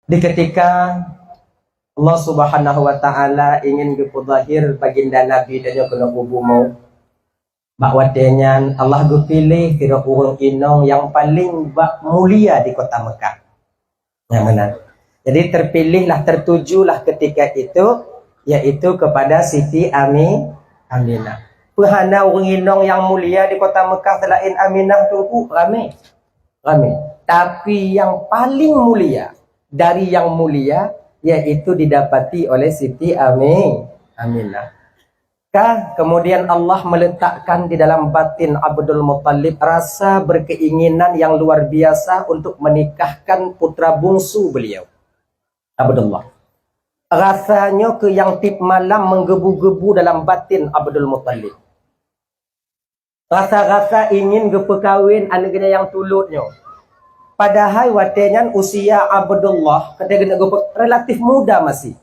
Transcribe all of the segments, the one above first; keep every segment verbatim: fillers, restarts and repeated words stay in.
Di ketika Allah Subhanahu wa Ta'ala ingin geupeuzahir baginda Nabi tanyoe keunoe u bumoe, bak watée nyan Allah geupiléh sidroe ureuëng inong nyang paleng bak mulia di kota Mekah. Nyang meunan. Jadi terpilihlah, tertujulah ketika itu, yaitu kepada Siti Ami-, Aminah. Peuhana ureuëng inong nyang mulia di kota Mekah selain Aminah, Teungku? Ramé. Ramé. Tapi yang paling mulia dari yang mulia, yaitu didapati oleh Siti Ami-, Aminah. Ka, kemudian Allah meletakkan di dalam batin Abdul Muttalib rasa berkeinginan yang luar biasa untuk menikahkan putra bungsu beliau, Abdullah. Rasa nyoe keuh nyang tiep malam menggebu-gebu dalam batin Abdul Muttalib. Rasa-rasa ingin geupeukawen aneuëk geuh nyang tulot nyoe. Padahai watée nyan usia Abdullah keudeh geuneuk geupeu-, relatif muda masih.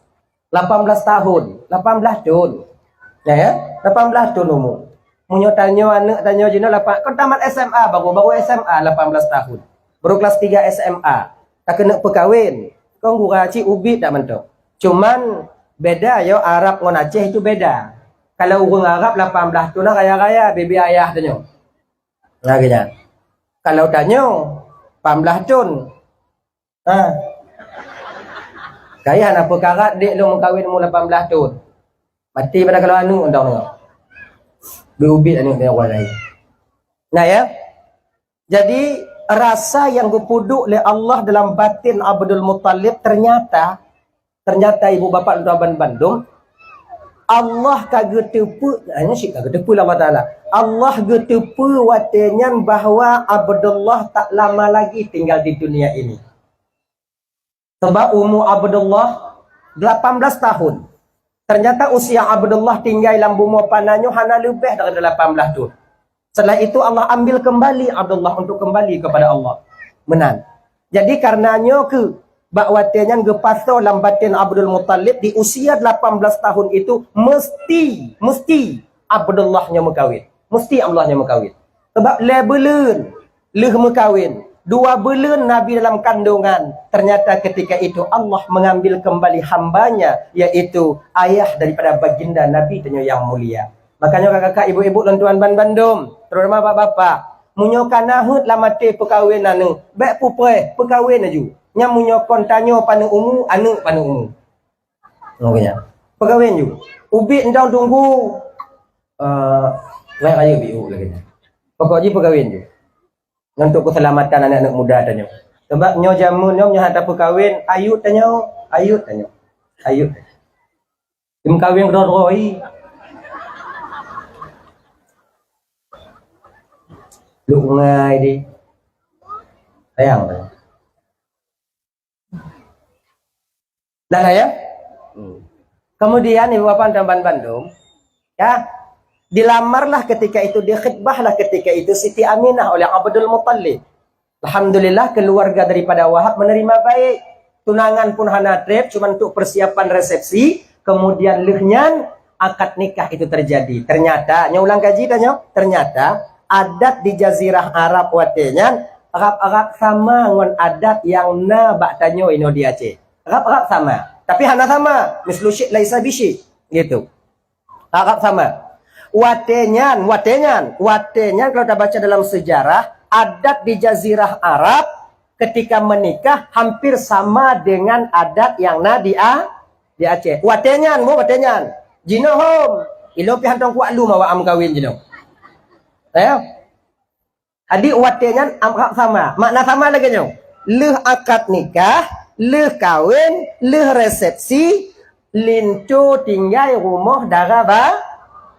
Lapan belas tahun, lapan belas thon. Ya, ya? Lapan belas thon umu. Meunyoe tanyoe aneuëk tanyoe jinoe lapan, kon tamat S M A baru, baru S M A lapan belas tahun. Baru kelas tiga S M A. Takeuneuk peukawen. Kon gura cit ubit dak mantong. Cuman beda yo, Arab ngon Aceh itu beda. Kalau ureuëng Arab lapan belas thon na raya-raya, bibi ayah tanyoe. Nah, gitu. Kalau tanyoe lapan belas thon, ha. Kaya na peukarat dek lôn meukawen umur lapan belas thon. Mati pada kalau anu undang dengar. Beuubit anu dia orang lain. Nah, ya. Jadi, rasa yang geupeuduek lé Allah dalam batin Abdul Muttalib ternyata, ternyata ibu bapak dan tuan bandum, Allah ka geuteupeue, hanya sih ka geuteupeue lé Allah Taala. Allah geuteupeue watée nyan bahwa Abdullah tak lama lagi tinggal di dunia ini. Sebab umu Abdullah lapan belas tahun. Ternyata usia Abdullah tinggai lam bumoe pana nyoe hana leubeh daripada lapan belas thon. Setelah itu Allah ambil kembali Abdullah untuk kembali kepada Allah. Meunan. Jadi karena nyoe keuh bak watée nyan geupasoe lam batin Abdul Muttalib di usia lapan belas tahun itu mesti, mesti Abdullah nyoe meukawen. Mesti Abdullah nyoe meukawen. Sebab lhée buleuen lheueh meukawen, dua buleuen Nabi dalam kandungan, ternyata ketika itu Allah mengambil kembali hamba-Nya, yaitu ayah daripada baginda Nabi tanyoe nyang mulia. Makanya kakak-kakak, ibu-ibu dan tuan ban bandum, terutama bapak-bapak, meunyoe ka na heuet lam até peukawen aneuëk, bék pupreh, peukawen laju. Nyan meunyoe kon tanyoe paneuk umu, aneuëk paneuk umu. Makanya, peukawen ju. Ubit entong tunggu, eh, naik raya biu lagi. Pokok jih peukawen ju. Untuk keselamatan anak-anak muda tanyoe. Sebab nyoe jameun nyoe, nyoe hana tapeukawen, ayut tanyoe, ayut tanyoe. Ayut tanyoe. Dim kawin keudroe-droe. Luk ngai di. Sayang. Dah lah ya? Hmm. Kemudian ibu bapak dan ban bandum, ya, dilamarlah ketika itu, dikhitbahlah ketika itu Siti Aminah oleh Abdul Muttalib. Alhamdulillah, keluarga daripada Wahab menerima baik. Tunangan pun hana treb, cuma untuk persiapan resepsi. Kemudian lheueh nyan, akad nikah itu terjadi. Ternyata, nyoe ulang kaji dah nyoe, ternyata adat di Jazirah Arab watée nyan rab-rab sama ngon adat nyang na bak tanyoe inoe di Aceh. Rab-rab sama, tapi hana sama. Mislu syik laisa bisyik, gitu. Rab-rab sama. Watée nyan, watée nyan, watée nyan kalau tabaca dalam sejarah, adat di Jazirah Arab ketika menikah hampir sama dengan adat nyang na di A-, di Aceh. Watée nyan, mo watée nyan. Jinoe hom, ilôn pih hana kuat lom awak meukawen jinoe. Ya. Jadi watée nyan rab-rab sama. Makna sama lagée nyoe. Lheueh akad nikah, lheueh kawen, lheueh resepsi, linto tinggai rumoh dara ba-,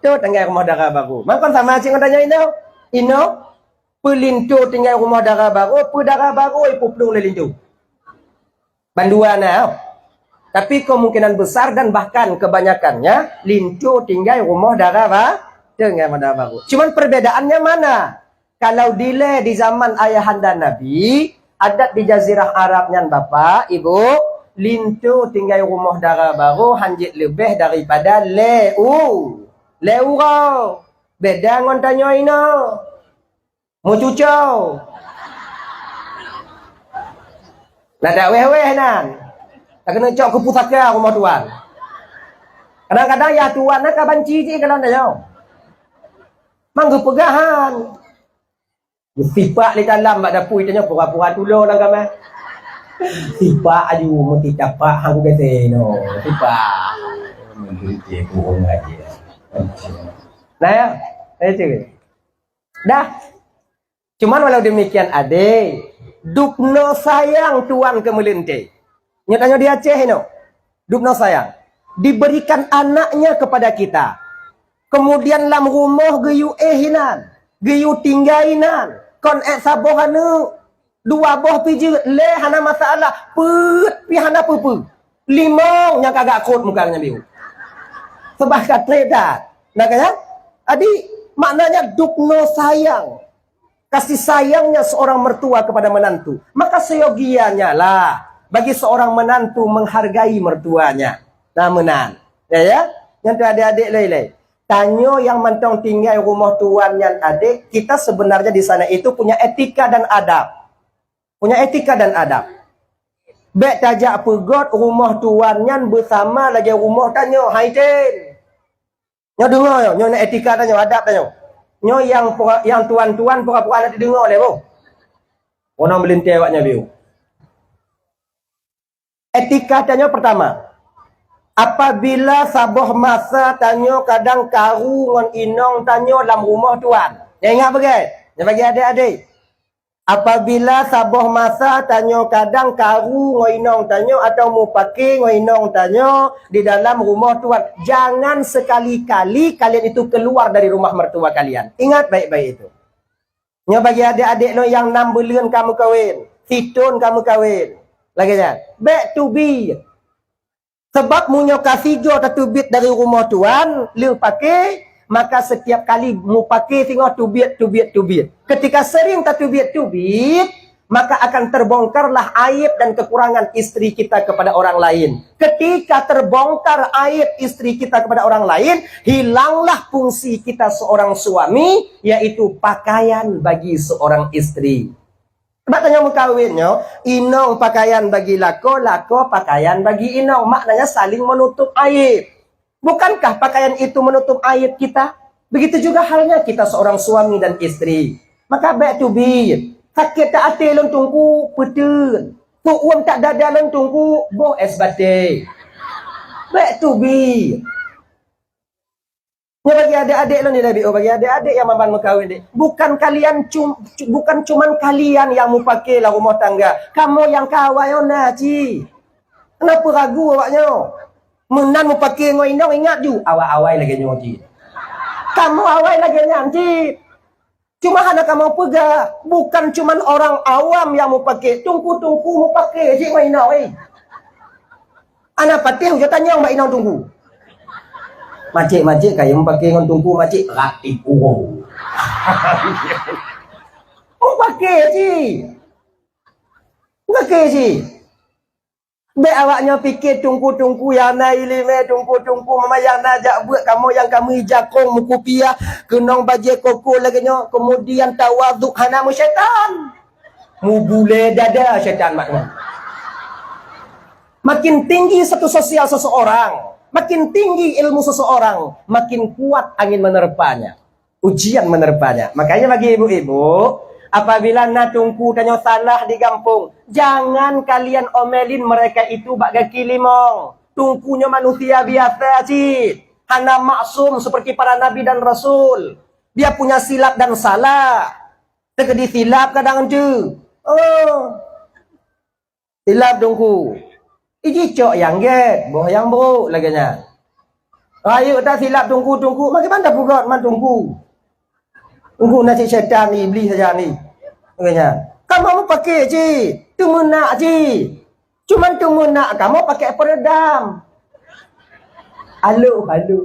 to tinggai rumoh dara baru. Makon sama cit ngon tanyoe inoe. Inoe, peue linto tinggai rumoh dara baru, peue dara baru ipuplueng lé linto. Bandua na. Tapi kemungkinan besar dan bahkan kebanyakannya linto tinggai rumoh dara ba-, tinggai rumoh dara baru. Cuman perbedaannya mana? Kalau dilée di zaman ayahanda Nabi, adat di Jazirah Arab nyan bapak, ibu, linto tinggai rumoh dara baru hanjeuet leubeh daripada lé u-, lé uroe. Beda ngon tanyoe inoe. Meucucau. Nah, dak wéh-wéh nan. Takeuneuk cok keu pusaka rumoh tuan. Kadang-kadang ya tuan na ka banci jih kalau nyoe. Mang geupeugahan. Sipak di dalam bak dapui tanyoe pura-pura tulo lam kamar. Sipak aju meuti tapak hang geuseue no. Sipak. Meuti kurung aja. Nah ya, saya cakap. Dah. Cuman walau demikian adé, dubnoe sayang tuan keu meulintée. Nyoe tanyoe di Aceh inoe. Dubnoe sayang. Diberikan anaknya kepada kita. Kemudian lam rumoh geuyue éh inan, geuyue tinggai inan, kon ék saboh aneuk, dua boh pih jeuet, lhée hana masalah, peuet pih hana peue-peue. Limong nyang ka gak kot muka nyan biu. Seubab ka trép that. Nah kan? Jadi maknanya dubnoe sayang. Kasih sayangnya seorang mertua kepada menantu, maka seyogianya lah bagi seorang menantu menghargai mertuanya. Nah, meunan. Ya, ya. Nyan tu adék-adék lé-lé. Tanyoe nyang mantong tinggai rumoh tuan nyan adék, kita sebenarnya di sana itu punya etika dan adab. Punya etika dan adab. Bék tajak peugét rumoh tuan nyan beusama lagée rumoh tanyoe, hai ten. Nyoe deungoe nyoe, nyoe na etika tanyoe, adab tanyoe. Nyoe nyang pura-, nyang tuan-tuan pura-pura hana teudeungoe lé boh. Konon meulintée awaknyan biu. Etika tanyoe pertama, apabila saboh masa tanyoe kadang karu ngon inong tanyoe lam rumoh tuan. Nyoe ingat beugét, nyoe bagi adék-adék. Apabila saboh masa tanyoe kadang karu ngon inong tanyoe atau mupake ngon inong tanyoe di dalam rumoh tuan, jangan sekali-kali kalian itu keluar dari rumah mertua kalian. Ingat baik-baik itu. Nyoe bagi adék-adék lôn nyang nam buleuen ka meukawen, sithon ka meukawen. Lagée nyan. Bék teubiet. Sebab meunyoe ka sigoe tateubiet dari rumoh tuan, le pake, maka setiap kali mupake singoh teubiet, teubiet, teubiet. Ketika sering tateubiet, teubiet, maka akan terbongkarlah aib dan kekurangan istri kita kepada orang lain. Ketika terbongkar aib istri kita kepada orang lain, hilanglah fungsi kita seorang suami, yaitu pakaian bagi seorang istri. Bak tanyoe meukawen nyoe, inong pakaian bagi lakoe, lakoe pakaian bagi inong. Maknanya saling menutup aib. Bukankah pakaian itu menutup aib kita? Begitu juga halnya kita seorang suami dan istri. Maka bék teubiet. Sakét that até lôn teungku, peuteun. Peuuem that dada lôn teungku, boh es batée. Bék teubiet. Nyoe bagi adék-adék lôn di Nabi, oh, bagi adék-adék nyang maban meukawen deh. Bukan kalian cum-, cu-, bukan cuman kalian nyang mupake lam rumoh tangga. Kamoe nyang ka awai na cit. Kenapa ragu awak nyoe? Meunan mupake ngon inong, ingat ju, awai-awai lagée nyoe cit. Kamoe awai lagée nyan cit. Cuma hana kamoe peugah, bukan cuman orang awam nyang mupake, teungku-teungku mupake cit ngon inong, eh. Ana patéh ujoe tanyong bak inong teungku. Macik-macik kayém mupake ngon teungku, macik ratik uroe. Mupake cit. Mupake cit. Bék awak nyoe pike teungku-teungku nyang na iéleumé, teungku-teungku mama nyang na jak beuet, kamoe nyang ka meuijakong meukupiah, keunong bajée koko lagée nyoe, keumudian tawadhu hana meusyaitan. Mubulée dada syaitan mak nyoe. Makin tinggi status sosial seseorang, makin tinggi ilmu seseorang, makin kuat angin menerpanya. Ujian menerpanya. Makanya bagi ibu-ibu, apabila na teungku tanyoe salah di gampông, jangan kalian omelin mereka itu bak gaki limong. Teungku nyoe manusia biasa cit. Hana maksum seperti para nabi dan rasul. Dia punya silap dan salah. Teukeudi silap kadang tu. Oh. Silap teungku. Iji cok nyang gét, boh nyang brok lagée nyan. Rayeuk that silap teungku-teungku, makai banda pugöt man teungku. Teungku na cit syaitan ni, iblis saja ni. Lagée nyan. Kamoe mupake cit, teumeunak cit. Cuman teumeunak kamoe pakai peredam. Halo, halo.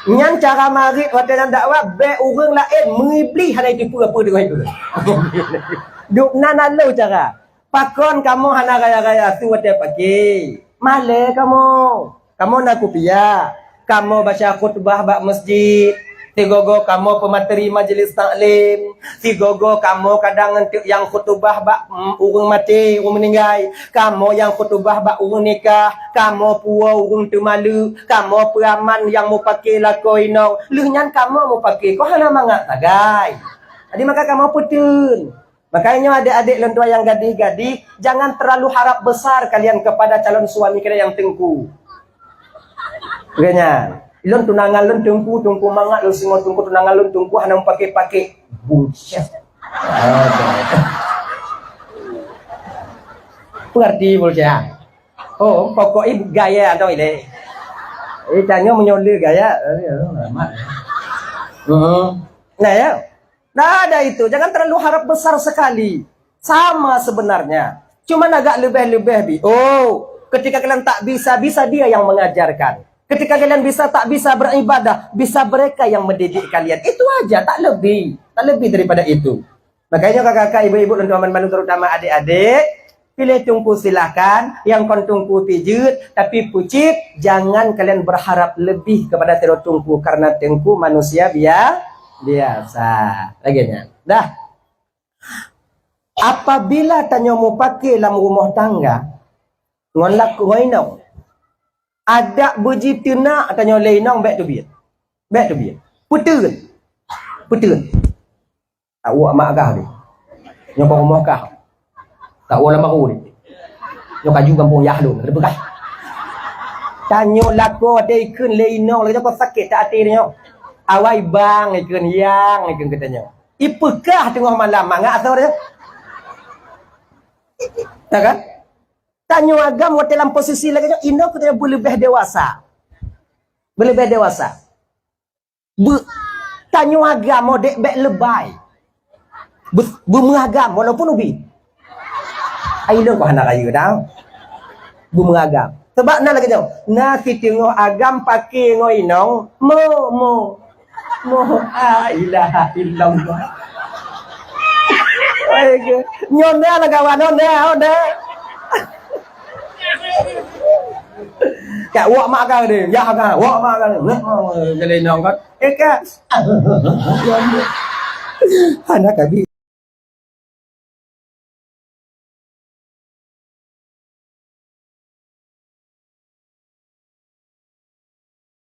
Nyan cara marit watée nyan dakwah, bék ureuëng laén meuiblis hana jiteupeue peue deungon itu. Dubna na lheueh cara. Pakon kamoe hana raya-raya su watée pake? Malée kamoe. Kamoe na kupiah, kamoe baca khutbah bak masjid, sigoe-goe kamoe peumateri majlis taklim, sigoe-goe kamoe kadang ngon teuk nyang khutbah bak, mm, ureuëng maté, ureuëng meuninggai, kamoe nyang khutbah bak ureuëng nikah, kamoe puwoe ureuëng teumaleuek, kamoe peuaman nyang mupake lakoe inong, lheueh nyan kamoe mupake, kon hana mangat sagai. Jadi maka kamoe peuteun. Makanya adek-adek lôn tuan nyang gadih-gadih, jangan terlalu harap besar kalian kepada calon suami kalian nyang teungku. Geuhnyan, lôn tunangan lôn teungku, teungku mangat lôn singoh teungku, tunangan lôn teungku hana mupake-pake. Buset. Pengerti buset. Oh, pokok ibu gaya atau ile. Eh, tanyoe meunyoe le gaya. Eh, amat. Heeh. Nah ya. Nah, ada itu. Jangan terlalu harap besar sekali. Sama sebenarnya. Cuman agak lebih-lebih bi. Oh, ketika kalian tak bisa, bisa dia yang mengajarkan. Ketika kalian bisa tak bisa beribadah, bisa mereka yang mendidik kalian. Itu aja, tak lebih. Tak lebih daripada itu. Makanya kakak-kakak, ibu-ibu dan teman-teman terutama adik-adik, pilih teungku silahkan, yang kon teungku tijeuet, tapi pucit, jangan kalian berharap lebih kepada sidroe teungku karena teungku manusia bia-, biasa. Lagèe nyan. Dah. Apabila tanyoe mupake lam rumoh tangga ngon lakoe inong, adak beujiteunak tanyoe lé inong, bèk teubiet. Bèk teubiet. Peuteun. Peuteun. Tawok mak kah deh. Nyoe kon rumoh kah. Tawok lam baru deh. Nyoe kaju gampông yah lôn, ada peugah. Tanyoe lakoe teuh ikheun lé inong, lagèe nyoe kon sakét that até nyoe. Awai bang ikheun, yang ikheun geutanyoe. Ipeugah teungoh malam mangat asoe nyoe. Ya kan? Tanyoe agam watèe lam posisi lagèe nyoe, inong geutanyoe beuleubèh dewasa. Beuleubèh dewasa. Be-, tanyoe agam modék bèk leubèh. Be-, beumeung agam walaupun ubit. Ai lôn kok hana rayeuk dang. Beumeung agam. Sebab na lagèe nyoe, na siteungoh agam pake ngon inong, mo, mo. Mo, la ilaha illallah. Ai ke, nyoe na lagèe awak nyoe na, nyoe na. Kak wok mak kah deh, ya kah, wok mak kah deh. Jadi nong kan. Eh, Kak. Hana kabi